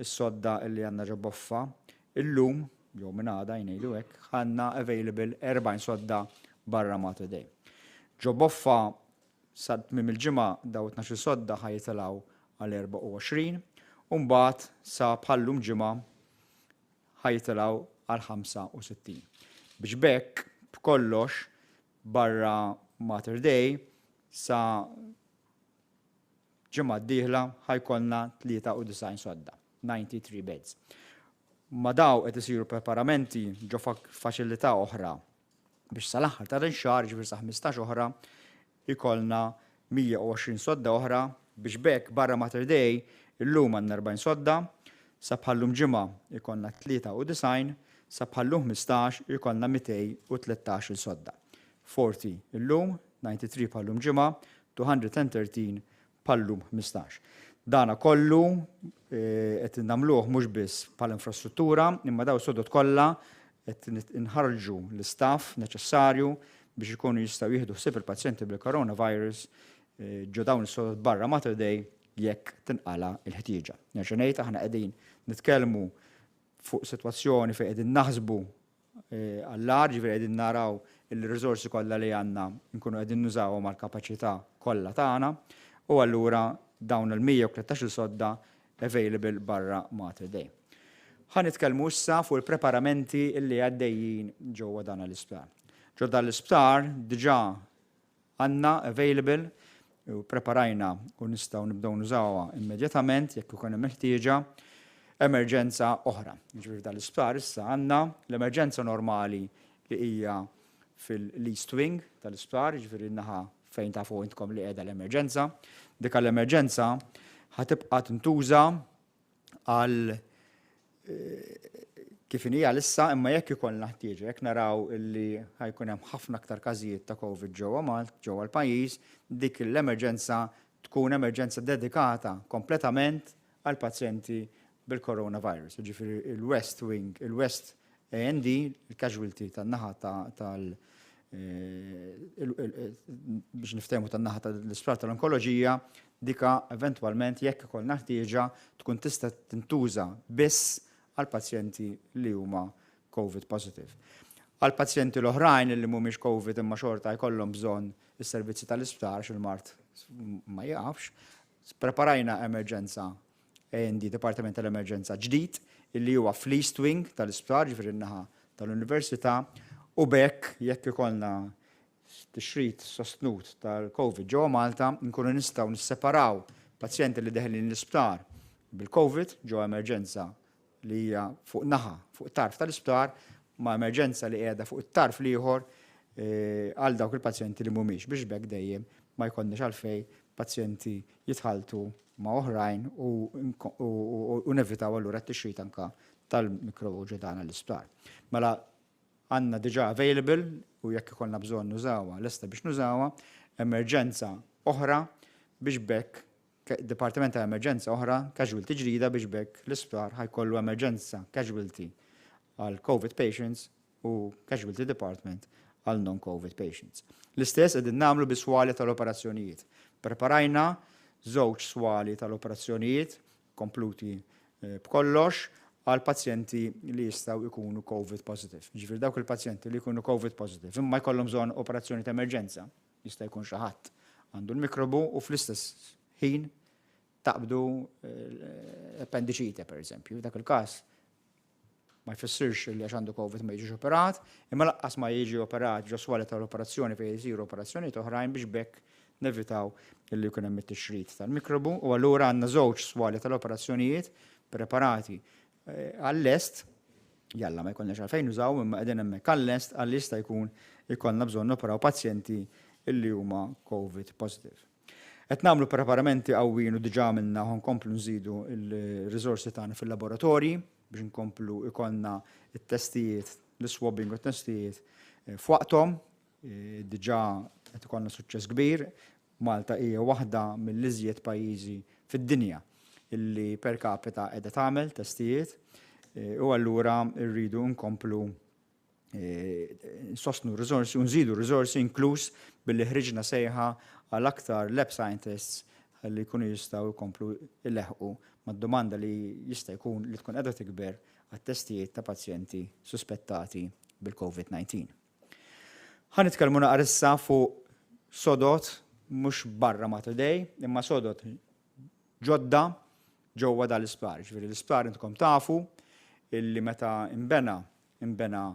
is-sodda li għandna ġo Boffa, illum, jew minn għada jnejdu hekk, għandna available 40 sodda barra Mater Dei. Ġo Boffa sa tmiem il-ġimgħa daw 12 sodda ħa jitilgħu għal 24 u mbagħad sa bħallum ġimgħa ħa jitilgħu għal 65. Biex b'hekk b'kollox barra Mater Dei sa ġimgħa d-dieħla ħa jkollna 93 sodda, 93 beds. Ma daw qed isiru preparamenti ġo faċilità oħra biex sal-aħħar ta' dan xahar, ġifieri sa 15 oħra, ikollna 120 sodda oħra biex b'hekk barra Mater Dei illum għandna 40 sodda, sa bħal-lum ġimgħa ikollna 93, sa bħal-lum 15 ikollna 213-il sodda. 40 illum, 93 bħal-lum ġimgħa, 213 bħal-lum 15. Dana kollu qed nagħmluh mhux biss bħala infrastruttura, imma daw sodod kollha qed inħarġu l-istaff neċessarju biex ikunu jistgħu jieħdu ħsieb il-pazjenti bil-coronavirus ġo dawn is-sodod barra Mater Dei jekk tinqala l-ħtieġa. Nerġa' ngħid, aħna qegħdin nitkellmu fuq sitwazzjoni fejn qegħdin naħsbu għall-agħar, ġifieri qegħdin naraw il-riżorsi kollha li għandna nkunu qegħdin nużawhom għall-kapaċità kollha tagħna u allura dawn il-113-il sodda available barra Mater Dei. Ħa nitkellmu issa fuq il-preparamenti li għaddejjin ġewwa dan l-isptar. Ġo dan l-isptar diġà għandna available u preparajna u nistgħu nibdew nużawha immedjatament jekk ikun hemm ħtieġa emerġenza oħra. Ġifieri dan l-isptar issa għandna l-emerġenza normali li hija fil-East Wing tal-isptar, ġifieri naħa fejn tafu intkom li qiegħda l-emerġenza. Dik l-emerġenza ħa tibqa' tintuża għal kif inhi għalissa, imma jekk ikollna ħtieġa, jekk naraw illi ħa jkun hemm ħafna aktar każijiet ta' COVID ġewwa Malt, ġewwa l-pajjiż, dik l-emerġenza tkun emerġenza dedikata kompletament għal pazjenti bil-coronavirus. Ġifieri il-West Wing, il-West A&D, il-casualty tan-naħa tal- biex niftehmu tan-naħa tal-isptar tal-onkoloġija, dika eventwalment jekk ikollna ħtieġa tkun tista' tintuża biss għal pazjenti li huma COVID positive. Għal pazjenti l-oħrajn li mhumiex COVID imma xorta jkollhom bżonn is-servizzi tal-isptar x'il-mard ma jaqafx, preparajna emerġenza A&D, Dipartiment tal-Emerġenza ġdid, illi huwa fl-East Wing tal-isptar, ġifieri n-naħa tal-Università, u b'hekk jekk ikollna tixrid sostnut tal-COVID ġewwa Malta, nkunu nistgħu nisseparaw pazjenti li deħlin l-isptar bil-COVID ġewwa emerġenza li hija fuq naħa, fuq tarf tal-isptar, ma' emerġenza li qiegħda fuq it-tarf l-ieħor għal dawk il-pazjenti li mhumiex, biex b'hekk dejjem ma jkollniex għalfejn pazjenti jitħalltu ma' oħrajn u nevitaw allura t-tixrid anka tal-mikrobu ġo dan l-isptar. Mela għandna diġà available u jekk ikollna bżonn nużawha, lesta biex nużawha, emerġenza oħra biex b'hekk dipartiment ta' emerġenza oħra, casualty ġdida biex b'hekk l-isptar ħa jkollu emerġenza casualty għal COVID patients u casualty department għal non-COVID patients. L-istess qegħdin nagħmlu bi swali tal-operazzjonijiet. Preparajna żewġ swali tal-operazzjonijiet kompluti b'kollox għal pazjenti li jistgħu jkunu COVID positive. Ġifieri dawk il-pazjenti li jkunu COVID positive imma jkollhom bżonn operazzjoni ta' emerġenza, jista' jkun xi ħadd għandu l-mikrobu u fl-istess ħin taqbdu appendiċite pereżempju. F'dak il-każ ma jfissirx li għax għandu COVID ma jiġix operat, imma laqqas ma jiġi operat ġo swali tal-operazzjoni fejn jisiru operazzjonijiet oħrajn biex b'hekk nevitaw li jkun hemm it-tixrid tal-mikrobu u allura għandna żewġ swali tal-operazzjonijiet preparati għal-lest, jalla ma jkollniex għalfejn nużaw imma qegħdin hemmhekk għal-lest għal jista' jkun ikollna bżonn noperaw pazjenti illi huma COVID positive. Qed nagħmlu preparamenti qawwin u diġà għamilna u nkomplu nżidu l-riżorsi tagħna fil-laboratorji biex nkomplu ikollna t-testijiet, l-swabbing u t-testijiet f'waqthom. Diġà qed ikollna suċċess kbir. Malta hija waħda mill-iżjed pajjiżi fid-dinja illi per capita qiegħda tagħmel testijiet u allura rridu nkomplu nsostnu r-riżorsi u nżidu r-riżorsi inkluż billi ħriġna sejħa għal aktar lab scientists ħalli jkunu jistgħu jkomplu jleħqu mad-domanda li jista' jkun li tkun qiegħda tikber għat-testijiet ta' pazjenti suspettati bil-COVID-19. Ħa nitkellmu naqra issa fuq sodod mhux barra Mater Dei, imma sodod ġodda ġewwa dal-isptar. Ġifieri l-isptar intkom tafu illi meta imbena, imbena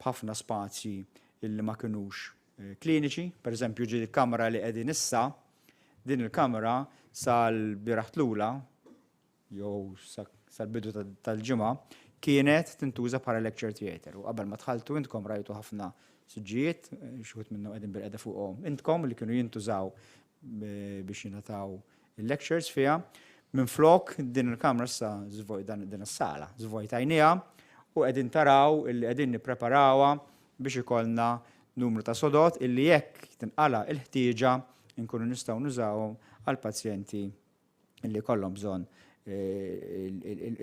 b'ħafna spazji illi ma kinux eh, kliniċi, per eżempju ġi kamra li qegħdin issa, din il-kamra sal-bieraħ tlula, jew sal-bidu tal-ġimgħa, kienet tintuża bħala lecture theatre. U qabel ma dħaltu intkom rajtu ħafna siġġijiet, xi wħud minnhom qegħdin bil-qeda fuqhom intkom li kienu jintużaw eh, biex jingħataw il-lectures fiha. Minflok din il-kamra issa din is-sala żvojtajniha u qegħdin taraw illi qegħdin nippreparawha biex ikollna numru ta' sodod illi jekk tinqala il-ħtieġa nkunu nistgħu nużawhom għal pazjenti li jkollhom bżonn eh,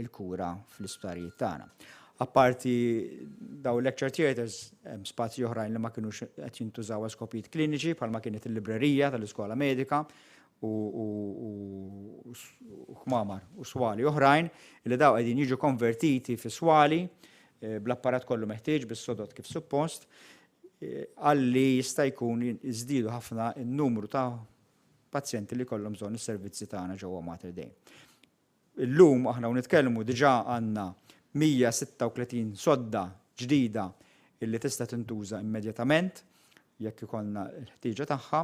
il-kura fl-isptarijiet tagħna. Apparti daw lecture theaters, hemm spazji oħrajn li ma kinux qed jintużaw għal skopijiet kliniċi bħalma kienet il-librerija tal-iskola medika u kmamar u swali oħrajn li daw qegħdin jiġu konvertiti fi swali eh, bl-apparat kollu meħtieġ bis-sodod kif suppost eh, għalli jista' jkun jiżdiedu ħafna n-numru ta' pazjenti li jkollhom bżonn is-servizzi tagħna ġewwa Mater Dei. Illum aħna u nitkellmu diġà għandna 136 sodda ġdida illi tista' tintuża immedjatament jekk ikollna l-ħtieġa tagħha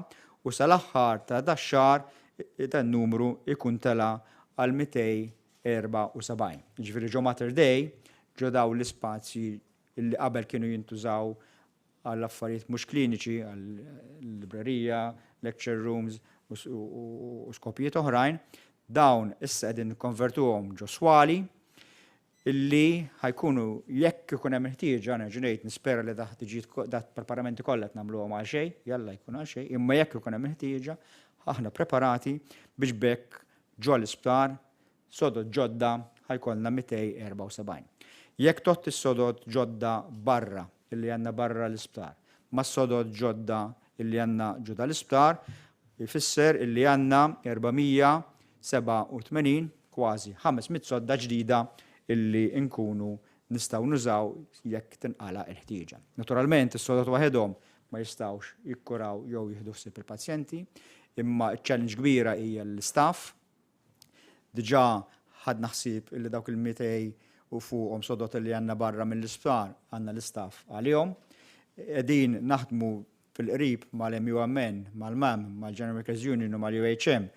u sal-aħħar ta' dax-xahar dan numru ikun tela' għal 274. Jiġifieri ġo Mater Dei, ġo dawn l-ispazji illi qabel kienu jintużaw għal affarijiet mhux kliniċi, għal librerija, lecture rooms u skopijiet oħrajn, dawn issa qegħdin nikkonvertuhom ġo swali illi ħa jkunu jekk ikun hemm ħtieġa, nerġa' ngħid nispera li da ħtiġijiet da preparamenti kollha qed nagħmluhom għal xejn, jalla jkun għal xejn, imma jekk ikun hemm ħtieġa, aħna preparati biex b'hekk ġo l-isptar Sodod ġodda ħa jkollna 274. Jekk tgħodd is-sodod ġodda barra illi għandna barra l-isptar mas-sodod ġodda illi għandna ġo dal-isptar, jfisser illi għandna 487, kważi 500 sodda ġdida illi nkunu nistgħu nużaw jekk tinqala' l-ħtieġa. Naturalment is-sodod waħedhom ma jistgħux jikkuraw jew jieħdu ħsieb il-pazjenti, imma ċ-challenge kbira hija l-istaff. Diġà ħadna ħsieb illi dawk il-200 u fuqhom sodod li għandna barra mill-isptar għandna l-istaff għalihom. Qegħdin naħdmu fil-qrib mal-MUMN, mal-MAM, mal-General Workers Union u mal-UHM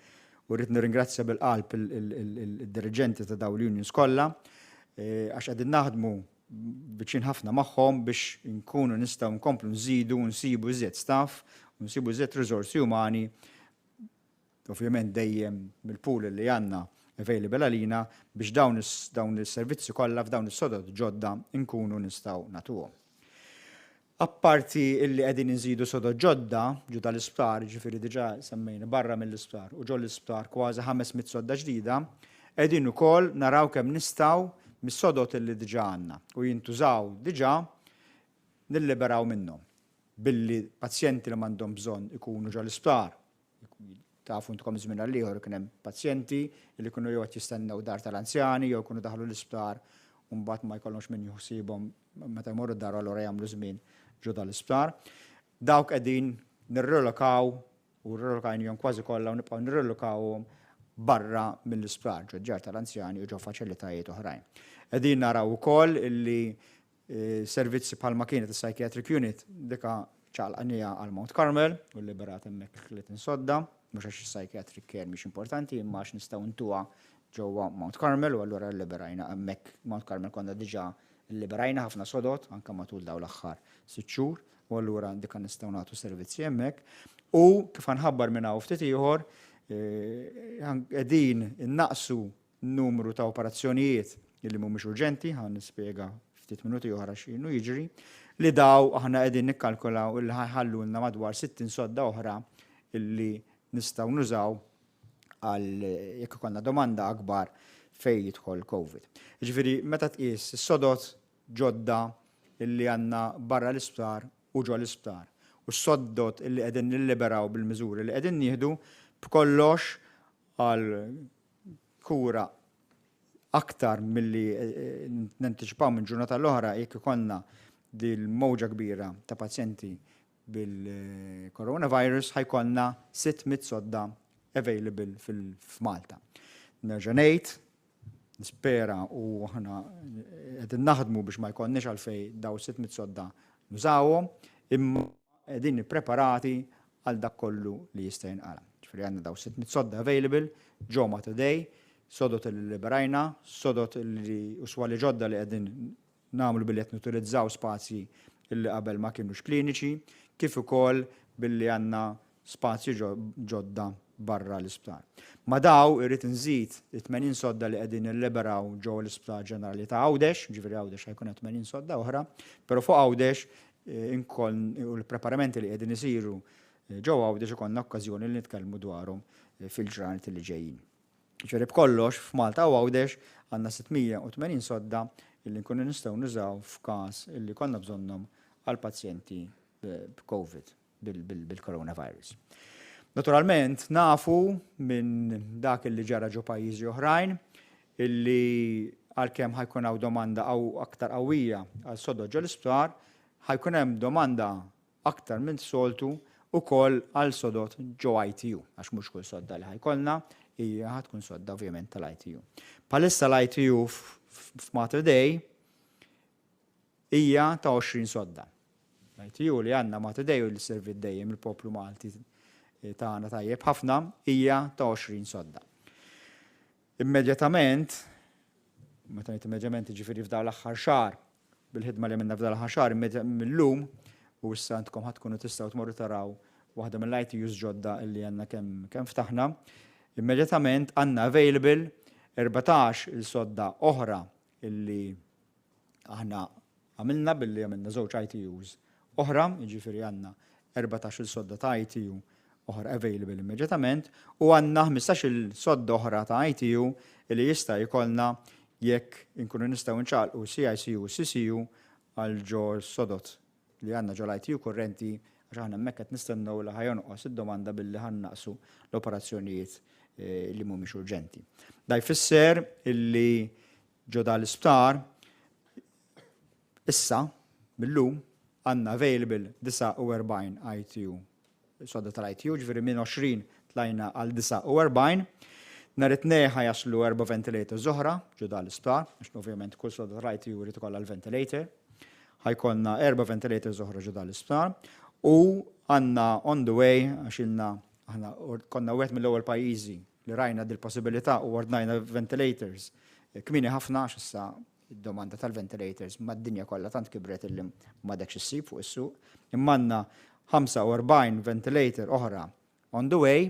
u rrid nirringrazzja bil-qalb il-diriġenti ta' dawn l-unions kollha eh, għax qegħdin naħdmu viċin ħafna magħhom biex nkunu nistgħu nkomplu nżidu u nsibu iżjed staff u nsibu iżjed riżorsi umani ovvjament dejjem mill-pool li għandna available għalina biex dawn dawn is-servizzi kollha f'dawn is-sodod ġodda nkunu nistgħu nagħtuhom. Apparti illi qegħdin inżidu sodod ġodda ġo dal-isptar, ġifieri diġà semmejna barra mill-isptar u ġo l-isptar kważi 500 sodda ġdida, qegħdin ukoll naraw kemm nistgħu mis-sodod illi diġà għandna u jintużaw diġà nilliberaw minnhom billi pazjenti li m'għandhom bżonn ikunu ġo l-isptar. Tafu intkom żmien għal ieħor kien hemm pazjenti li kienu jew qed jistennew dar tal-anzjani jew kienu daħlu l-isptar u mbagħad ma jkollhomx min jieħu meta jmorru d-dar allura jagħmlu żmien ġo dal-isptar. Dawk qegħdin nirrelokaw u rrelokajnihom kważi kollha u nibqgħu nirrelokawhom barra mill-isptar ġo djar tal-anzjani u ġo faċilitajiet oħrajn. Qegħdin naraw ukoll illi Servizzi bħalma kienet is-Psychiatric Unit dika ċaqlaqniha għal Mount Carmel u liberat hemmhekk 30 sodda, mhux għax is-psychiatric care mhix importanti imma għax nistgħu ntuha ġewwa Mount Carmel u allura liberajna hemmhekk Mount Carmel konna diġà liberajna ħafna sodod anke matul dawn l-aħħar sitt xhur u allura dika nistgħu nagħtu servizzi hemmhekk. U kif ħanħabbar minn hawn ftit ieħor eh, qegħdin innaqsu numru ta' operazzjonijiet li mhumiex urġenti, ħa nispjega ftit minuti oħra x'inhu jiġri, li daw aħna qegħdin nikkalkulaw illi ħa jħallulna madwar 60 sodda oħra illi nistgħu nużaw għal jekk ikollna domanda akbar fejn jidħol COVID. Ġifieri meta tqis is-sodod ġodda illi għandna barra l-isptar u ġo l-isptar u s-soddod illi qegħdin nilliberaw bil-miżuri li qegħdin nieħdu b'kollox għal kura aktar milli nantiċipaw minn ġurnata l-oħra jekk ikollna dil-mowġa kbira ta' pazjenti bil-coronavirus, ħa jkollna 600 sodda available f'Malta. Nerġa' ngħid, nispera u aħna qegħdin naħdmu biex ma jkollniex għalfejn daw 600 sodda nużawhom, imma qegħdin ippreparati għal dak kollu li jista' jinqala. Ġifieri għandna daw 600 sodda available ġo Mater Dei, sodot li liberajna, sodot li u swali ġodda li qegħdin nagħmlu billi qed nutilizzaw spazji li qabel ma kienux kliniċi, kif ukoll billi għandna spazji ġodda barra l-isptar. Ma daw irrid nżid it-80 sodda li qegħdin nilliberaw ġo l-Isptar Ġenerali ta' Għawdex, ġifieri Għawdex ħa jkun hemm 80 sodda oħra, però fuq Għawdex inkoll u l-preparamenti li qegħdin isiru ġo Għawdex ikollna okkażjoni li nitkellmu dwarhom fil-ġranet li ġejjin. Ġifieri b'kollox f'Malta u Għawdex għandna 680 sodda illi nkunu nistgħu nużaw f'każ illi konna bżonnhom għal pazjenti b'Covid, bil-coronavirus. Naturalment, nafu minn dak illi ġara ġo pajjiżi oħrajn illi għalkemm ħa jkun hawn domanda aktar qawwija għal sodod ġo l-isptar, ħa jkun hemm domanda aktar minn soltu ukoll għal sodod ġo ITU, għax mhux kull sodda li ħa jkollna hija ħa tkun sodda ovvjament tal-ITU. Bħalissa l-ITU f'Mater Dei hija ta' 20 sodda. L-ITU li għandna Mater Dei u li servit dejjem il-poplu Malti tagħna tajjeb ħafna hija ta' 20 sodda. Immedjatament, meta ngħid immedjatament jiġifieri f'dawn l-aħħar xahar, bil-ħidma li għamilna f'dan l-aħħar xahar mill-lum u issa intkom ħa tkunu tistgħu tmorru taraw waħda mill-ITUs ġodda li għandna kemm kemm ftaħna, immedjatament għandna available 14 il-sodda oħra illi aħna għamilna billi għamilna żewġ ITUs oħra, jiġifieri għandna 14-il sodda ta' ITU oħra available immedjatament u għandna 15-il sodda oħra ta' ITU li jista' jkollna jekk inkunu nistgħu nċaqalqu CICU u CCU għal ġo sodot li għandna ġo l-ITU kurrenti, għax aħna hemmhekk qed nistennew li ħa jonqos id-domanda billi ħa nnaqqsu l-operazzjonijiet li mhumiex urġenti. Da jfisser illi ġo dan l-isptar issa mil-lum għandna available 49 ITU, sodda tal-ITU, ġifieri minn 20 tlajna għal 49. Nhar it-Tnejn ħa jaslu erba' ventilators oħra ġo dan l-isptar, għax ovvjament kull sodda tal-ITU jrid ikollha l-ventilator. Ħa jkollna erba' ventilators oħra ġo dan l-isptar u għandna on the way, għax ilna aħna konna wieħed mill-ewwel pajjiżi li rajna dil-possibilità u ordnajna ventilators kmieni ħafna, għax issa id-domanda tal-ventilators mad-dinja kollha tant kibret illi m'għadekx issib fuq is-suq. Imma għandna 45 ventilator oħra on the way,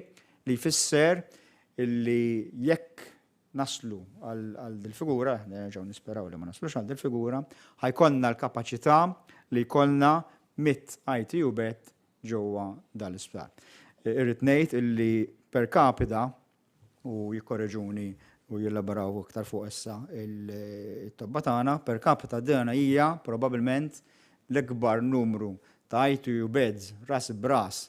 li jfisser illi jekk naslu għal dil-figura, nerġgħu nisperaw li ma naslux għal dil-figura, ħa jkollna l-kapaċità li jkollna 100 ITU bed ġewwa dan l-isptar. Irrid ngħid illi per capita, u jikkoreġuni u jillaboraw iktar fuq issa il-tobba tagħna, per capita dana hija probabbilment l-ikbar numru ta' ITU beds ras b'ras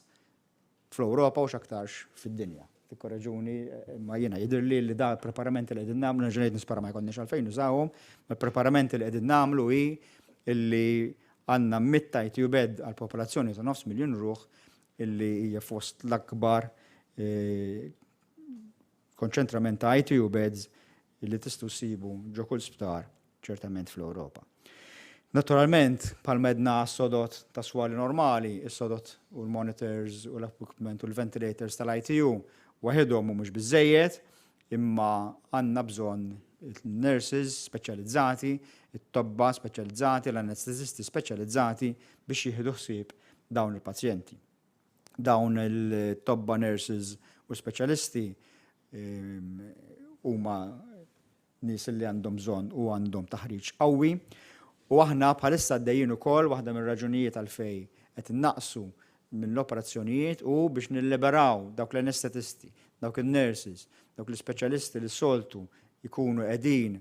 fl-Ewropa u x'aktarx fid-dinja. Tikkoreġuni, imma jiena jidhirli li da preparamenti li qegħdin nagħmlu, nerġa' ngħid nispera ma jkollniex għalfejn nużawhom, ma preparamenti li qegħdin nagħmlu hi illi għandna 100 ITU bed għal popolazzjoni ta' 500,000 ruħ, illi hija fost l-akbar konċentrament ta' ITU beds illi tistgħu ssibu ġo kull sptar ċertament fl-Ewropa. Naturalment, bħalma għedna s-sodot ta' swali normali, is-sodot u l-monitors u l-equipment u l-ventilators tal-ITU waħedhom mhumiex biżejjed, imma għandna bżonn il-nurses speċjalizzati, it-tobba speċjalizzati, l-anestesisti speċjalizzati biex jieħdu ħsieb dawn il-pazjenti. Dawn il-tobba, nurses u speċjalisti huma nies li għandhom bżonn u għandhom taħriġ qawwi. U aħna bħalissa għaddejjin ukoll, waħda mir-raġunijiet għalfejn qed innaqsu mill-operazzjonijiet u biex nilliberaw dawk l-anestetisti, dawk il-nurses, dawk l-ispeċjalisti li soltu jkunu qegħdin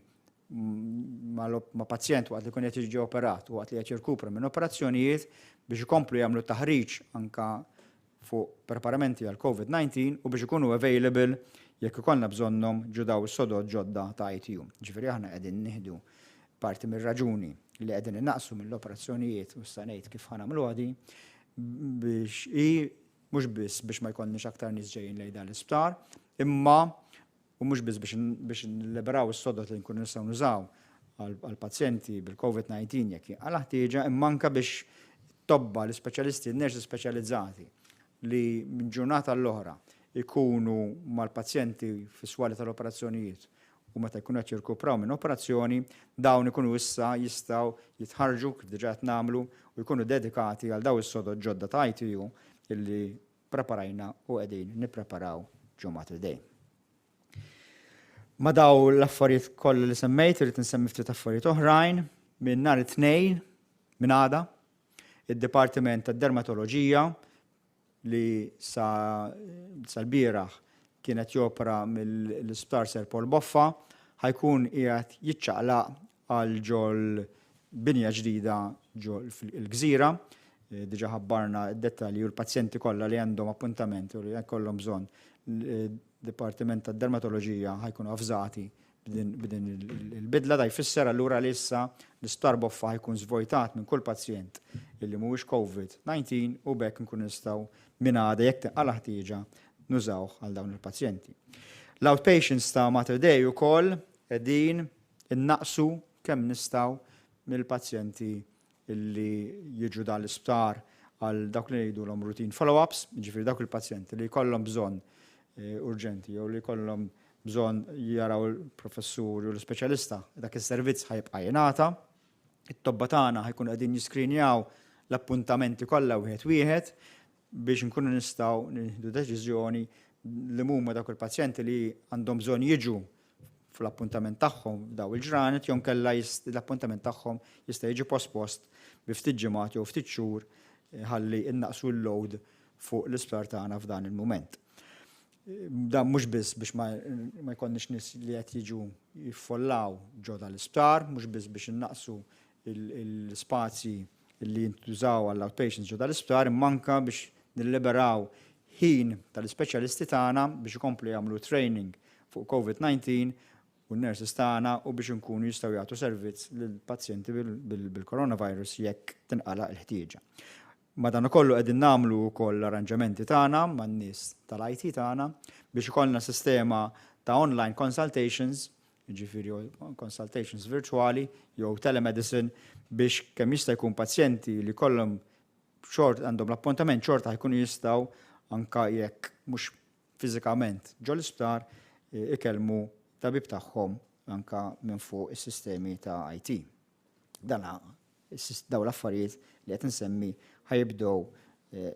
ma' pazjent waqt li jkun qed jiġi operat u waqt li qed jirkupra minn operazzjonijiet, biex ikomplu jagħmlu taħriġ anka fuq preparamenti għal COVID-19 u biex ikunu available. jekk ikollna bżonnhom ġo daw is-sodod ġodda ta' ITU. Ġifieri aħna qegħdin nieħdu parti mir-raġuni li qegħdin innaqqsu mill-operazzjonijiet u issa ngħid kif ħa nagħmluha di biex hi mhux biss biex ma jkollniex aktar nies ġejjin lejn dan l-isptar, imma u mhux biss biex biex nilliberaw is-sodod li nkunu nistgħu nużaw għall-pazjenti bil-COVID-19 jekk jinqala' ħtieġa, imma anke biex it-tobba, l-ispeċjalisti, n-nurses speċjalizzati li minn ġurnata għall-oħra jkunu mal-pazjenti fis-swali tal-operazzjonijiet u meta jkunu qed jirkupraw minn operazzjoni, dawn ikunu issa jistgħu jitħarrġu kif diġà qed nagħmlu u jkunu dedikati għal dawn is-sodod ġodda ta' ITU illi preparajna u qegħdin nippreparaw ġo Mater Dei. Ma' daw l-affarijiet kollha li semmejt, irrid insemmi ftit affarijiet oħrajn. Minn nhar it-Tnejn, minn għada, id-Dipartiment tad-Dermatoloġija li sa sal-bieraħ kien qed jopera mill-Isptar Sir Paul Boffa ħa jkun qiegħed jiċċaqlaq għal ġol binja ġdida ġol il-Gżira. Diġà ħabbarna d-dettalji u l-pazjenti kollha li għandhom appuntament u li jkollhom bżonn Dipartiment tad-Dermatoloġija ħa jkunu avżati b'din il-bidla. Da jfisser allura li issa l-Isptar Boffa ħa jkun żvojtat minn kull pazjent illi mhuwiex COVID-19 u b'hekk nkunu nistgħu minn għada jekk tinqala' ħtieġa nużawh għal dawn il-pazjenti. L-outpatients ta' Mater Dei ukoll qegħdin innaqqsu kemm nistgħu mill-pazjenti li jiġu dan l-isptar għal dawk li ngħidulhom routine follow-ups, jiġifieri dawk il-pazjenti li jkollhom bżonn urġenti jew li jkollhom bżonn jaraw il-professur jew l-ispeċjalista, dak is-servizz ħa jibqa' jingħata. It-tobba tagħna ħa jkunu qegħdin jiskrinjaw l-appuntamenti kollha wieħed wieħed biex inkunu nistgħu nieħdu deċiżjoni li huma dawk il-pazjenti li għandhom bżonn jiġu fl-appuntament tagħhom f'daw il-ġranet jew inkella l-appuntament tagħhom jista' jiġi pospost bi ftit ġimgħat jew ftit xhur ħalli innaqsu l-load fuq l-isptar tagħna f'dan il-mument. Dan mhux biss biex ma jkollniex nies li qed jiġu jiffollaw ġo dal-isptar, mhux biss biex innaqsu l-spazji li jintużaw għall-outpatients ġo dal-isptar, imma anke biex nilliberaw ħin tal-ispeċjalisti tagħna biex ikomplu jagħmlu training fuq COVID-19 u n-nurses tagħna u biex inkunu jistgħu jagħtu servizz lill-pazjenti bil-coronavirus jekk tinqala' l-ħtieġa. Madankollu qegħdin nagħmlu wkoll l-arranġamenti tagħna man-nies tal-IT tagħna biex ikollna sistema ta' online consultations, jiġifieri consultations virtwali jew telemedicine biex kemm jista' jkun pazjenti li jkollhom xort għandhom l-appuntament xorta jkunu jistgħu anka jekk mhux fiżikament ġol-isptar ikellmu tabib tagħhom anka minn fuq is-sistemi ta' IT. Dana daw l-affarijiet li qed insemmi ħa jibdew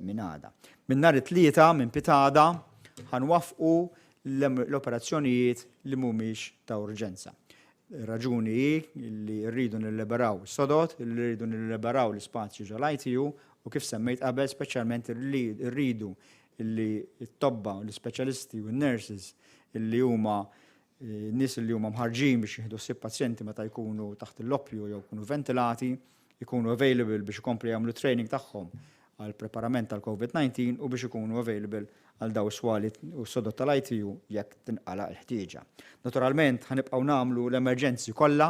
minn għada. Minn nhar it-Tlieta minn pitgħada ħa nwaffqu l-operazzjonijiet li mhumiex ta' urġenza. Ir-raġuni hi li rridu nilliberaw is-sodod, li rridu nilliberaw l-ispazju ġol-ITU u kif semmejt qabel speċjalment rridu li t-tobba, l-ispeċjalisti u n-nurses li huma nies li huma mħarrġin biex jieħdu ħsieb pazjenti meta jkunu taħt il-loppju jew jkunu ventilati, ikunu available biex ikomplu jagħmlu training tagħhom għal preparament tal-COVID-19 u biex ikunu available għal daw is-swali u s-sodod tal-ITU jekk tinqala' l-ħtieġa. Naturalment ħa nibqgħu nagħmlu l-emerġenzi kollha,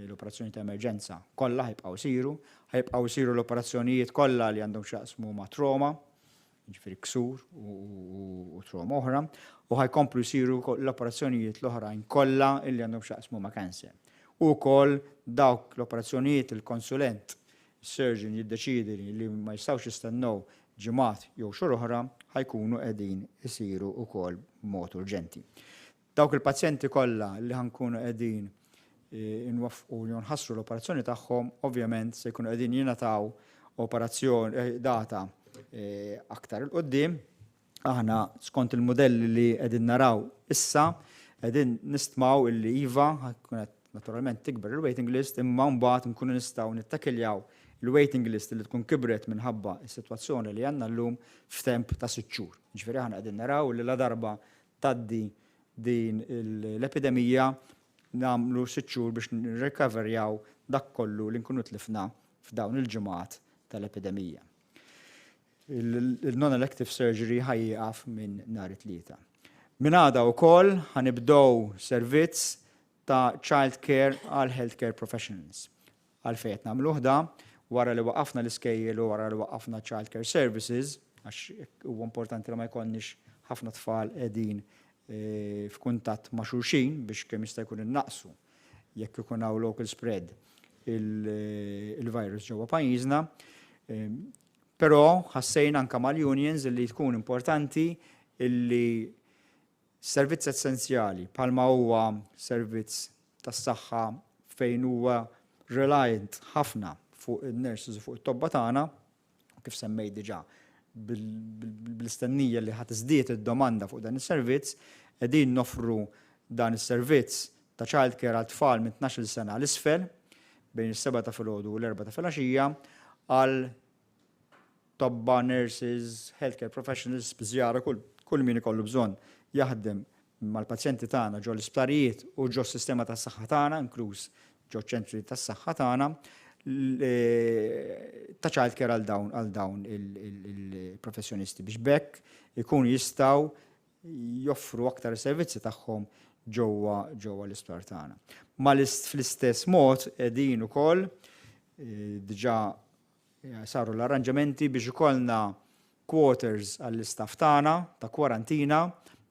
l-operazzjoni ta' emerġenza kollha ħa jibqgħu jsiru, ħa jibqgħu jsiru l-operazzjonijiet kollha li għandhom x'jaqsmu ma' trauma, jiġifieri ksur u trauma oħra, u ħa jkomplu jsiru l-operazzjonijiet l-oħrajn kollha li għandhom x'jaqsmu ma' cancer. U wkoll dawk l-operazzjonijiet il-konsulent, surgeon jiddeċiedi li ma jistgħux jistennew ġimgħat jew xhur oħra ħa jkunu qegħdin isiru wkoll b'mod urġenti. Dawk il-pazjenti kollha li ħa nkunu qegħdin inwaffqu jew nħassru l-operazzjoni tagħhom, ovvjament se jkunu qegħdin jingħataw operazzjoni data aktar 'il quddiem. Aħna skont il-mudelli li qegħdin naraw issa, qegħdin nistmaw illi iva ħa tkun qed naturalment tikber il-waiting list imma mbagħad nkunu nistgħu nittakiljaw il-waiting list li tkun kibret minħabba s-sitwazzjoni li għandna llum f'temp ta' sitt xhur. Jiġifieri aħna qegħdin naraw li ladarba tgħaddi din l-epidemija nagħmlu sitt xhur biex nirrikaverjaw dak kollu li nkunu tlifna f'dawn il-ġimgħat tal-epidemija. Il-non-elective surgery ħa jieqaf minn nhar it-Tlieta. Minn għada wkoll ħa nibdew servizz ta' child care għal healthcare professionals. Għalfejn qed nagħmluh da? Wara li waqqafna l-iskejjel u wara li waqqafna child care services, għax huwa importanti li ma jkollniex ħafna tfal qegħdin f'kuntatt ma' xulxin biex kemm jista' jkun innaqqsu jekk ikun hawn local spread il-virus ġewwa pajjiżna. Però ħassejna anke mal-unions li tkun importanti illi servizz essenzjali bħalma huwa servizz tas-saħħa fejn huwa reliant ħafna fuq in-nurses u fuq it-tobba tagħna, kif semmejt diġà bl-istennija li ħa tiżdied id-domanda fuq dan is-servizz, qegħdin noffru dan is-servizz ta' child care għal tfal minn 12-il sena 'l isfel bejn is-sebgħa ta' filgħodu u l-erbgħa ta' filgħaxija għal tobba, nurses, healthcare professionals, spiżjara, kull min ikollu bżonn jaħdem mal-pazjenti tagħna ġo l-isptarijiet u ġo s-sistema tas-saħħa tagħna, inkluż ġo ċentri tas-saħħa tagħna, ta' child care għal dawn għal dawn il-professjonisti biex b'hekk ikunu jistgħu joffru aktar servizzi tagħhom ġewwa ġewwa l-isptar tagħna. Ma fl-istess mod qegħdin ukoll eh, diġà Saru l-arranġamenti biex ikollna quarters għall-istaff tagħna ta' kwarantina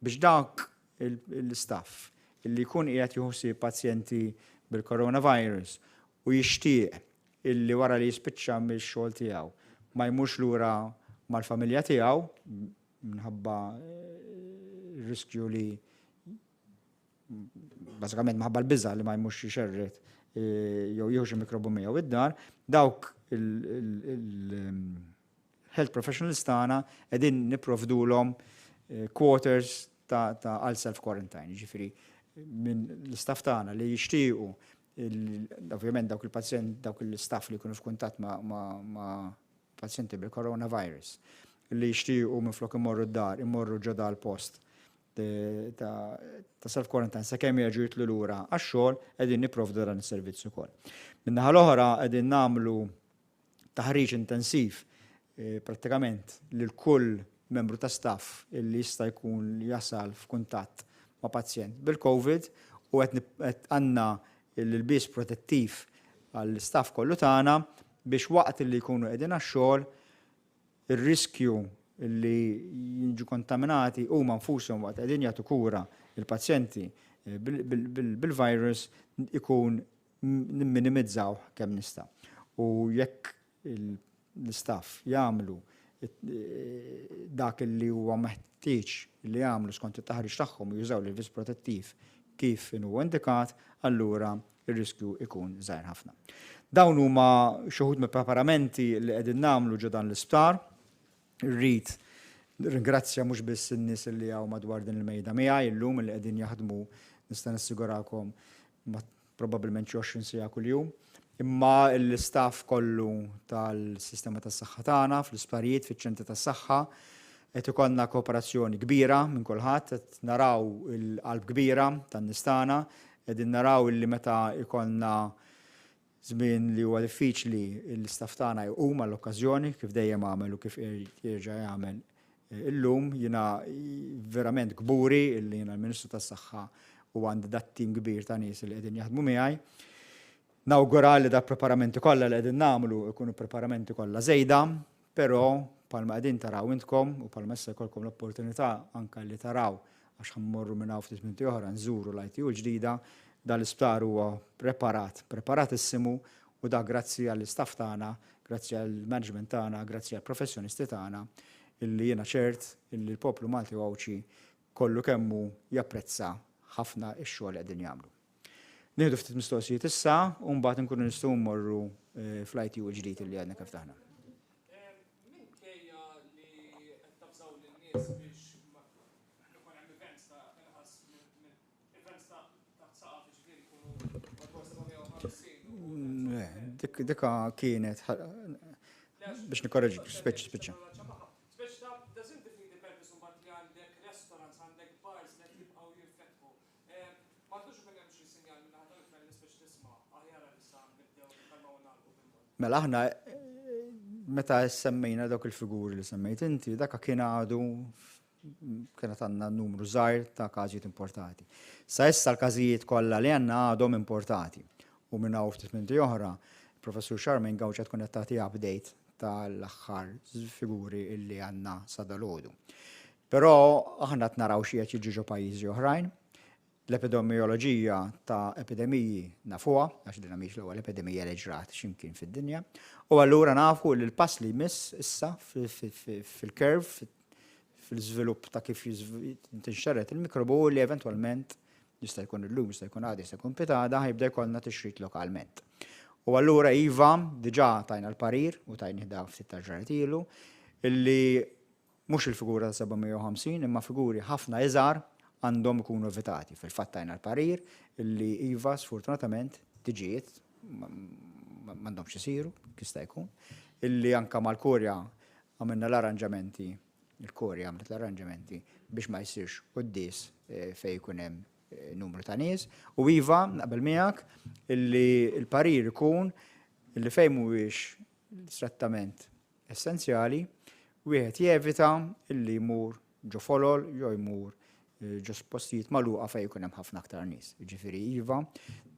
biex dak l-istaff illi jkun qiegħed jieħu ħsieb pazjenti bil-coronavirus u jixtieq illi wara li jispiċċa mix-xogħol tiegħu ma jmurx lura mal-familja tiegħu minħabba r-riskju li bażikament minħabba l-biża' li ma jmurx jxerred jew jieħu xi mikrobu miegħu id-dar, dawk il-health professionals tagħna qegħdin nipprovdulhom quarters ta' għal self quarantine, jiġifieri minn l-istaff tagħna li jixtiequ ovvjament dawk il-pazjent dawk l-istaff li jkunu f'kuntatt ma' pazjenti bil-coronavirus li jixtiequ minflok imorru d-dar, imorru ġo dal-post ta' self-quarantine sakemm jerġgħu jitlu lura għax-xogħol qegħdin nipprovdu dan is-servizz ukoll. Min-naħa l-oħra qegħdin nagħmlu taħriġ intensiv eh, prattikament lil kull membru ta' staff illi jista' jkun jasal f'kuntatt ma' pazjent bil-COVID u qed għandna l-ilbies protettiv għall-istaff kollu tagħna biex waqt li jkunu qegħdin għax-xogħol Ir-riskju li jiġu kontaminati huma nfushom waqt qegħdin jagħtu kura lill-pazjenti bil-virus ikun nimminimizzawh kemm nista'. U jekk l-istaff jagħmlu dak li huwa meħtieġ li jagħmlu skont it-taħriġ tagħhom u jużaw l-ilbies protettiv kif inhu indikat, allura ir-riskju ikun żgħir ħafna. Dawn huma xi wħud mill-preparamenti li qegħdin nagħmlu ġo dan l-isptar. Irrid nirringrazzja mhux biss in-nies li hawn madwar din il-mejda miegħi illum li qegħdin jaħdmu nista' nassigurakom ma' probabbilment xi 20 siegħa kuljum, imma l-istaff kollu tal-sistema tas-saħħa tagħna fl-isptarijiet, fiċ-ċentri tas-saħħa, qed ikollna kooperazzjoni kbira minn kulħadd, qed naraw il-qalb kbira tan-nies tagħna, Qegħdin naraw illi meta jkollna żmien li huwa diffiċli l-istaff tagħna jqum għall-okkażjoni kif dejjem għamel u kif jerġa' jagħmel illum. Jiena verament kburi illi jiena l-Ministru tas-Saħħa u għandi dat-tim kbir ta' nies li qegħdin jaħdmu miegħi. Nawgura li da preparamenti kollha li qegħdin nagħmlu jkunu preparamenti kollha żejda, Però, bħalma qegħdin taraw intkom u bħalma issa jkollkom l-opportunità anke li taraw għax ħa mmorru minn hawn ftit minuti oħra nżuru l-ITU l-ġdida, dan l-isptar huwa preparat, preparatissimu u dak grazzi għall-istaff tagħna, grazzi għall-management tagħna, grazzi għall-professjonisti tagħna illi jiena ċert illi l-poplu Malti u Għawdxi kollu kemm hu japprezza ħafna x-xogħol li qegħdin jagħmlu. Nieħdu ftit mistoqsijiet issa u mbagħad inkunu nistgħu mmorru eh, fl-ITU l-ġdid li għadna kif taħna. Minkejja li qed tavżaw lin-nies biex ikun hemm events ta' inqas minn events ta' taħt saqaf ġifieri jkunu madwar 750. Le, dik dika kienet biex nikkorreġi, speċi speċi. Speċi ta' doesn't defeat the purpose imbagħad li għandek restaurants, għandek bars li qed jibqgħu jinfetħu. M'għandux ikun hemm xi sinjal min-naħa tal-Gvern li speċi tisma' aħjar għalissa nibdew nikkalmaw u nagħlqu bil-mod. Mela aħna meta semmejna dawk il-figuri li semmejt inti, dak kien għadu kienet għandna numru żgħir ta' każijiet importati. Sa issa l-każijiet kollha li għandna għadhom importati. U minn hawn ftit minuti oħra, il-Professur Charmaine Gauci tkun qed tagħti update tal-aħħar figuri illi għandna sa dalgħodu. Però aħna qed naraw xi qed jiġri ġo pajjiżi oħrajn. L-epidemioloġija ta' epidemiji nafuha, għax din mhix l-ewwel epidemija li ġrat x'imkien fid-dinja. U allura nafu li l-pass li jmiss issa fil-curve, fil-żvilupp ta' kif tinxerred il-mikrobu li eventwalment jista' jkun illum, jista' jkun għada, jista' jkun pitgħada, ħa jibda jkollna tixrid lokalment. U allura iva, diġà tajna l-parir u tajnih da ftit ta' ġranet ilu, illi mhux il-figura ta' 750 imma figuri ħafna iżgħar għandhom ikunu evitati. Fil-fatt tajna l-parir illi iva sfortunatament tiġijiet m'għandhomx isiru, jista' jkun, illi anka mal-Kurja għamilna l-arranġamenti, il-Kurja għamlet l-arranġamenti biex ma jsirx quddies fejn ikun hemm numru ta' nies. U iva, naqbel miegħek, illi l-parir ikun illi fejn mhuwiex strettament essenzjali, wieħed jevita illi jmur ġo folol jew jmur ġo postijiet magħluqa fejn ikun hemm ħafna aktar nies. Jiġifieri iva,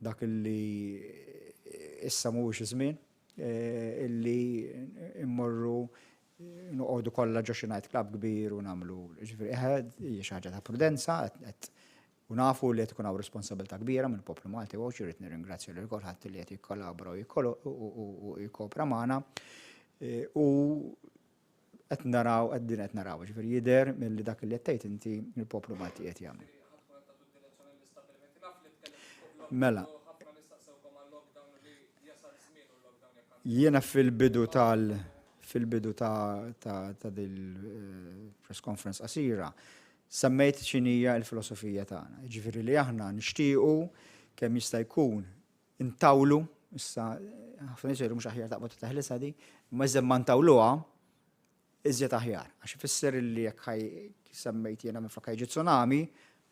dak illi issa mhuwiex iż-żmien illi immorru noqogħdu kollha ġo xi night club kbir u nagħmlu, ġifieri eħe, hija xi ħaġa ta' prudenza, qed u nafu li qed ikun hawn responsabilità kbira mill-poplu Malti u irrid nirringrazzja lil kulħadd li qed jikkollabora u jikkopra magħna. U qed naraw, qed din qed naraw, ġifieri jidher milli dak li qed tgħid inti il-poplu Malti qed jagħmel. Mela. Jiena fil-bidu tal fil-bidu ta' ta' ta' dil press conference qasira semmejt x'inhija l-filosofija tagħna. Ġifieri li aħna nixtiequ kemm jista' jkun intawlu, issa ħafna nies jgħidu mhux aħjar taqbad u teħlisha di, imma iżjed ma ntawluha iżjed aħjar. Għax ifisser li jekk ħaj semmejt jiena minflok ħajġi tsunami,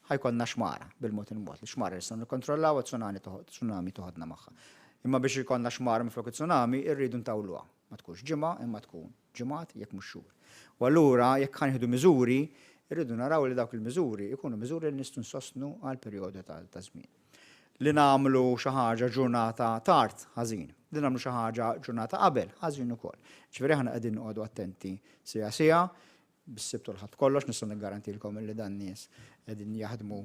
ħajkollna xmara bil-mod il-mod. Li xmara nistgħu nikkontrollaw tsunami tsunami toħodna magħha. Imma biex ikollna xmara minflok tsunami irridu ntawluha. Ma tkunx ġimgħa imma tkun ġimgħat jekk mhux xhur. U allura jekk ħa nieħdu miżuri, irridu naraw li dawk il-miżuri ikunu miżuri li nistgħu nsostnu għal perjodu ta' żmien. Li nagħmlu xi ħaġa ġurnata tard ħażin, li nagħmlu xi ħaġa ġurnata qabel ħażin ukoll. Ġifieri aħna qegħdin noqogħdu attenti sija sija, bis-Sibt u l-Ħadd kollox nistgħu niggarantilkom li dan nies qegħdin jaħdmu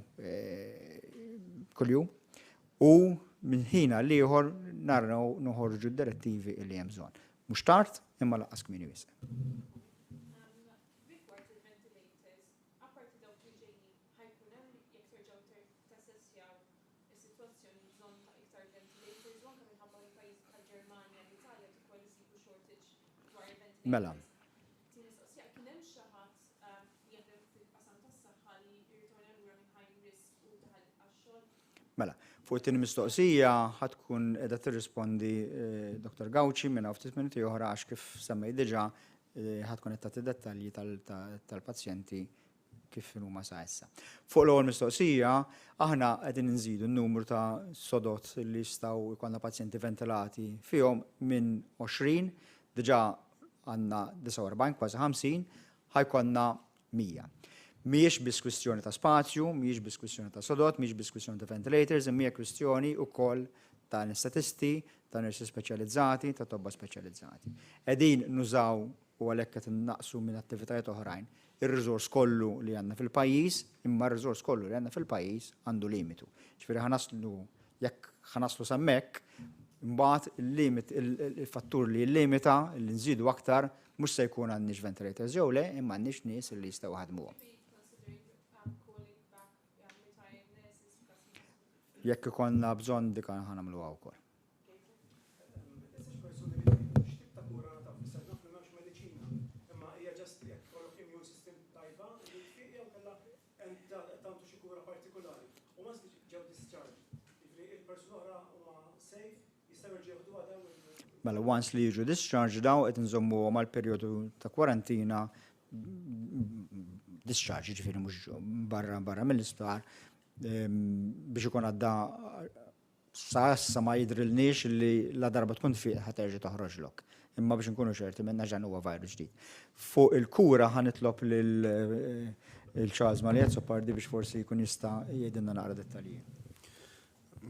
kuljum u minn ħin għal ieħor naraw noħorġu d-direttivi li hemm bżonn. Mhux tard imma lanqas kmieni wisq. Rigward il-ventilators, apparti dawk li ġejjin, ħa jkun hemm jekk terġgħu tassessjaw is-sitwazzjoni bżonn ta' iktar ventilators u anke minħabba li pajjiżi bħall-Ġermanja, l-Italja qed ukoll isibu shortage dwar il-ventilators. Mela. Tieni mistoqsija, kien hemm xi ħadd li jaħdem fil-qasam tas-saħħa li rritorna lura minn high risk u daħal għax-xogħol? Mela, fuq it-tieni mistoqsija ħa tkun qiegħda tirrispondi Dr. Gauci minn hawn ftit minuti oħra għax kif semmejt diġà ħa tkun qed tagħti dettalji tal-pazjenti kif huma sa issa. Fuq l-ewwel mistoqsija, aħna qegħdin nżidu n-numru ta' sodod li jistgħu jkollna pazjenti ventilati fihom minn 20, diġà għandna 49, kważi 50, ħa jkollna 100. Mhijiex biss kwistjoni ta' spazju, mhijiex biss kwistjoni ta' sodod, mhijiex biss kwistjoni ta' ventilators, imma hija kwistjoni wkoll ta' anestetisti, ta' nurses speċjalizzati, ta' tobba speċjalizzati. Qegħdin nużaw u għalhekk qed innaqsu minn attivitajiet oħrajn ir-riżors kollu li għandna fil-pajjiż, imma r-riżors kollu li għandna fil-pajjiż għandu limitu. Ġifieri ħa naslu jekk ħa naslu s'hemmhekk, imbagħad il-limit il-fattur li jillimita li nżidu aktar mhux se jkun għandniex ventilators jew le, imma għandniex nies li jistgħu jaħdmuhom. Jekk ikollna bżonn dik ħa nagħmluha wkoll. Tistax persuni li x'tip ta' kura ta' fisser naf li m'hemmx mediċina, imma hija just jekk ikollok immune system tajba li tfiq jew kellha tagħtu xi kura partikolari. U once li ġew discharged, jiġifieri il-persuna oħra huma safe, jistgħu jerġgħu jieħduha daw il- Mela once li jiġu discharged daw qed inżommuhom għal perjodu ta' kwarantina discharge, ġifieri mhux barra barra mill-isptar biex ikun għadda. Sa issa ma jidhrilniex li la darba tkun tfiq ħa terġa' toħroġlok. Imma biex inkunu ċerti minna ġan huwa virus ġdid. Fuq il-kura ħa nitlob lil eh, Charles Maria Azzopardi biex forsi jkun jista' jgħidilna naqra dettalji.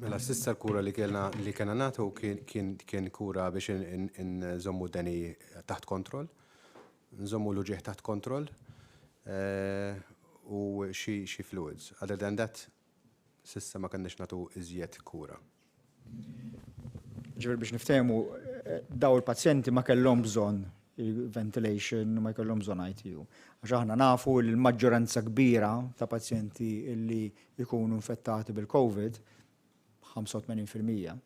Mela s'issa l-kura li kellna li kellna nagħtu kien kien kura biex nżommu deni taħt kontroll, nżommu l-uġigħ taħt kontroll eh, u xi fluids. Other than that, S'issa ma kellniex nagħtu iżjed kura. Ġifieri biex niftehmu, daw il-pazjenti ma kellhom bżonn ventilation, ma jkollhom bżonn ITU. Għax aħna nafu li l-maġġoranza kbira ta' pazjenti li jkunu infettati bil-COVID, 85%,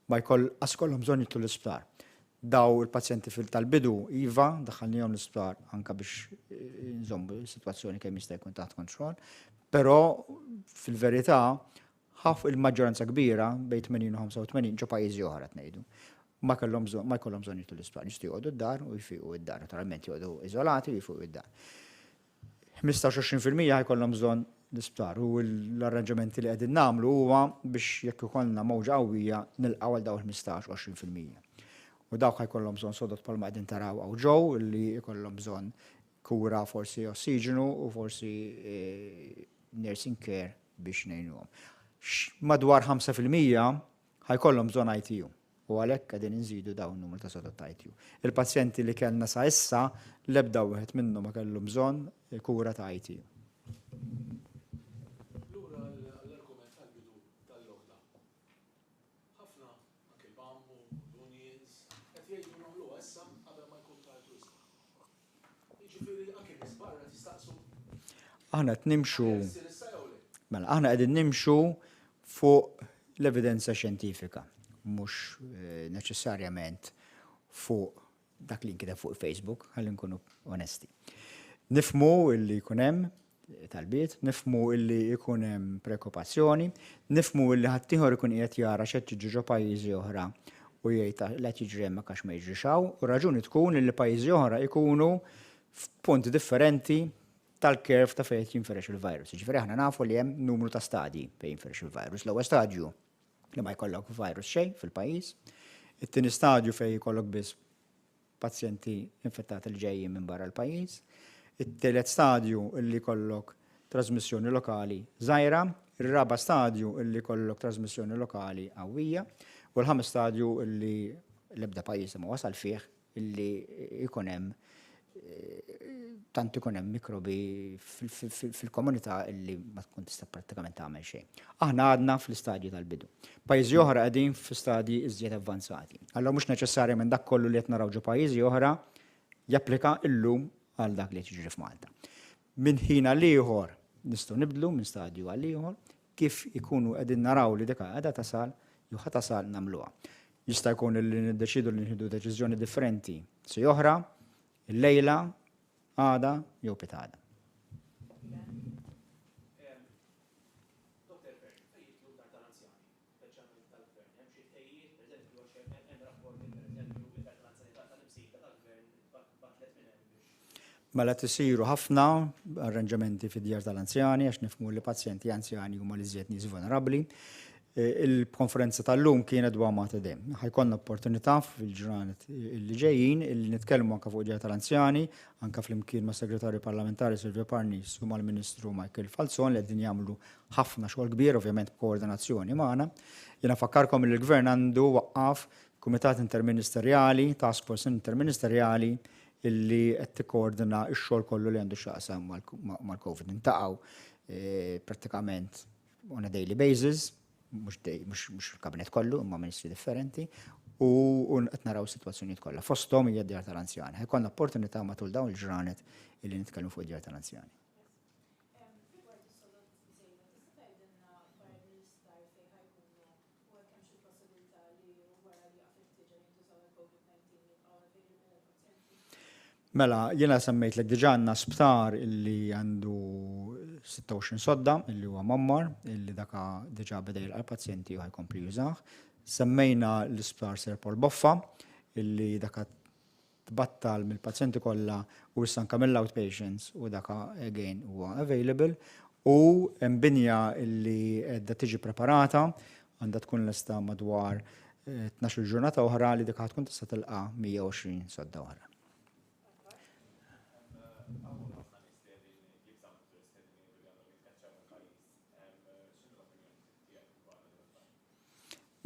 ma jkoll qas kollhom bżonn jidħlu l-isptar. Daw il-pazjenti fil tal-bidu, iva, daħħalnihom l-isptar anka biex eh, nżommu s-sitwazzjoni kemm jista' jkun taħt kontroll, però fil-verità ħaf il-maġġoranza kbira bejn 80 u 85 ġo pajjiżi oħra tnejdu. Ma kellhom bżonn ma jkollhom bżonn jidħlu l-isptar, jistgħu joqogħdu d-dar u jfiqu id-dar, naturalment joqogħdu iżolati u jfiqu id-dar. 15-20% ħajkollhom bżonn l-isptar u l-arranġamenti li qegħdin nagħmlu huwa biex jekk ikollna mowġa qawwija nilqgħu għal dawn il-15-20%. U dawk ħajkollhom bżonn sodod bħalma qegħdin taraw hawn ġew li jkollhom bżonn kura forsi ossiġenu u forsi eh, nursing care biex ngħinuhom. Madwar 5% ħajkollhom bżonn ITU. U għalhekk qegħdin inżidu dawn numru ta' sodod ta' ITU. Il-pazjenti li kellna sa issa l-ebda wieħed minnhom ma kellu bżonn kura ta' ITU. Lura għall-argument tal-bidu tal-lockdown. Ħafna, anke l-BAM u l-unions, qed jgħidu nagħmluha issa qabel ma jkun tard wisq. Jiġifieri anke nies barra qed jistaqsu. Aħna qed nimxu Mela, aħna qegħdin nimxu fuq l-evidenza xjentifika, mhux eh, neċessarjament fuq dak li nkiteb fuq Facebook, ħalli nkunu onesti. Nifmu illi jkun hemm talbiet, nifmu illi jkun hemm preokkupazzjoni, nifmu illi ħaddieħor ikun qiegħed jara x'qed jiġri ġo pajjiżi oħra u jgħid li qed jiġri hemmhekk għax ma jiġrix hawn, u raġuni tkun illi pajjiżi oħra jkunu f'punt differenti tal-curve ta' fejn qed jinfirex il-virus. Jiġifieri aħna nafu li hemm numru ta' stadji fejn jinfirex il-virus. L-ewwel stadju li ma jkollok virus xejn fil-pajjiż, it-tieni stadju fejn jkollok biss pazjenti infettati li ġejjin minn barra l-pajjiż, it-tielet stadju li jkollok trasmissjoni lokali żgħira, ir-raba' stadju li jkollok trasmissjoni lokali qawwija, u l-ħames stadju li l-ebda pajjiż ma wasal fih illi jkun hemm tant ikun hemm mikrobi fil-komunità illi ma tkun tista' prattikament tagħmel xejn. Aħna għadna fl-istadju tal-bidu. Pajjiżi oħra qegħdin fi stadji iżjed avvanzati. Allura mhux neċessarjament dak kollu li qed naraw ġo pajjiżi oħra japplika illum għal dak li qed jiġri f'Malta. Minn ħin għal ieħor nistgħu nibdlu minn stadju għal ieħor kif ikunu qegħdin naraw li dik qiegħda tasal jew ħa tasal nagħmluha. Jista' jkun li niddeċidu li nieħdu deċiżjoni differenti si oħra, illejla, għada jew pitgħada. Dottor Fearne, fejn jidħlu d-dar tal-anzjani, speċjalment tal-Gvern, hemm xi tħejjijiet, pereżempju, għax hemm rapporti, pereżempju, id-dar tal-anzjani tal-Imsida tal-Gvern battlet minn hemm biex. Mela qed isiru ħafna arranġamenti fid-djar tal-anzjani għax nifhmu li pazjenti anzjani huma l-iżjed nies vulnerabbli. Il-konferenza tal-lum kienet dwar Mater Dei. Ħa jkollna opportunità fil-ġranet li ġejjin illi nitkellmu anke fuq djar tal-anzjani, anke flimkien mas-Segretarju Parlamentari Silvio Parnis u mal-Ministru Michael Falzon li qegħdin jagħmlu ħafna xogħol kbir, ovvjament b'koordinazzjoni magħna. Jiena nfakkarkom li l-Gvern għandu waqqaf Kumitat Interministerjali, Task Force Interministerjali illi qed tikkoordina x-xogħol kollu li għandu x'jaqsam mal-COVID. Niltaqgħu eh, prattikament on a daily basis, mhux il-kabinet kollu, imma ministri differenti, u qed naraw sitwazzjonijiet kollha. Fosthom hija d-djar tal-anzjani. Ħa jkollna opportunità matul dawn il-ġranet illi nitkellmu fuq id-djar tal-anzjani. Rigward is-sodod żejda, tista' tgħidilna barra mill-isptar fejn ħa jkunu u hekk hemm xi possibilità li wara li jaqaf il-ħtieġa li jintużaw għall-COVID-19 jibqgħu available għall-pazjenti? Mela, jiena semmejtlek diġà għandna sptar illi għandu 26 sodda illi huwa mgħammar, illi daka diġà beda jilqa' l-pazjenti u ħa jkompli jużah. Semmejna l-isptar Sir Paul Boffa illi daka tbattal mill-pazjenti kollha u issa anke mill-outpatients u daka again huwa available u hemm binja illi qiegħda tiġi preparata. għandha tkun lesta madwar 12-il ġurnata oħra li dik ħa tkun tista' tilqa' 120 sodda oħra.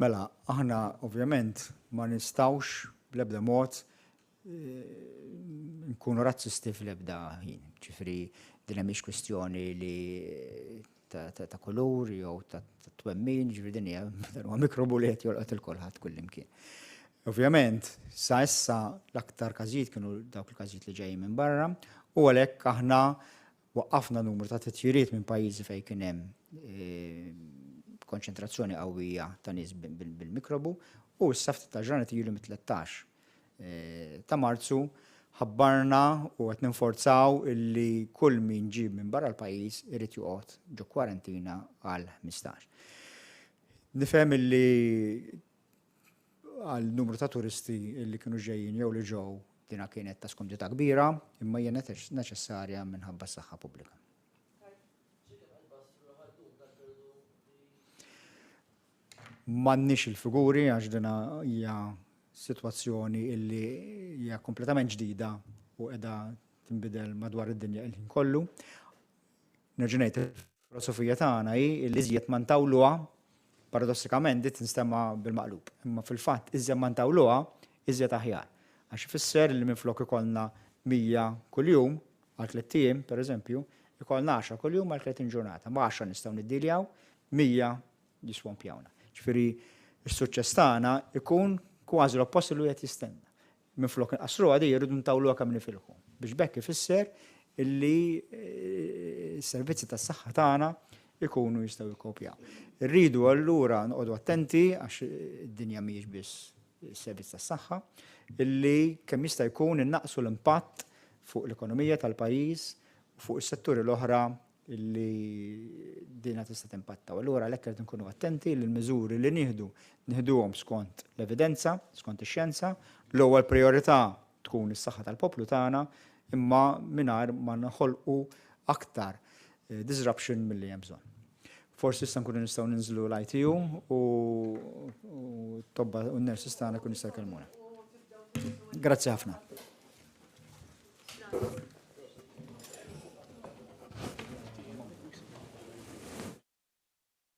Mela, aħna ovvjament ma nistgħux bl-ebda mod nkunu razzisti fl-ebda ħin. Ġifieri din mhix kwistjoni li ta' kulur jew ta' twemmin, ġifieri din hija dan huwa mikrobu li qed jolqot il kulħadd kullimkien. Ovvjament, sa issa l-aktar każijiet kienu dawk il-każijiet li ġejjin minn barra u għalhekk aħna Waqqafna numru ta' titjiriet minn pajjiżi fejn kien hemm konċentrazzjoni qawwija ta' nies bil-mikrobu u issa ftit ta' ġranet ilu mit-13 ta' Marzu ħabbarna u qed ninforzaw illi kull min ġie minn barra l-pajjiż irid joqgħod ġo kwarantina għal 15. Nifhem illi għal numru ta' turisti li kienu ġejjin jew li ġew dina kienet ta' skumdità kbira, imma hija neċessarja minħabba s-saħħa pubblika. M'għandniex il-figuri għax dina hija sitwazzjoni illi hija kompletament ġdida u qiegħda tinbidel madwar id-dinja il-ħin kollu. Nerġa' ngħid, il-filosofija tagħna hi li iżjed ma ntawluha, paradossikament di tinstema' bil-maqlub, imma fil-fatt iżjed ma ntawluha, iżjed aħjar. Għax ifisser li minflok ikollna 100 kuljum għal tlett ijiem, pereżempju, ikollna għaxra kuljum għal 30 ġurnata. Ma' għaxra nistgħu niddiljaw, 100 jiswompjawna. Ġifieri s-suċċess tagħna jkun kważi l-oppost li wieħed jistenna. Minflok inqassruha di irridu ntawluha kemm nifilħu biex b'hekk ifisser illi s-servizzi tas-saħħa tagħna jkunu jistgħu jikkopjaw. Irridu allura noqogħdu attenti għax id-dinja mhijiex biss is-servizz tas-saħħa, illi kemm jista' jkun innaqqsu l-impatt fuq l-ekonomija tal-pajjiż u fuq is-setturi l-oħra li dina tista' timpatta. U allura għalhekk irid nkunu attenti li l-miżuri li nieħdu nieħduhom skont l-evidenza, skont ix-xjenza, l-ewwel priorità tkun is-saħħa tal-poplu tagħna imma mingħajr ma noħolqu aktar eh, disruption milli hemm bżonn. Forsi issa nkunu nistgħu ninżlu l-ITU u tobba u n-nurses tagħna jkunu jistgħu jkellmuna. Grazzi ħafna.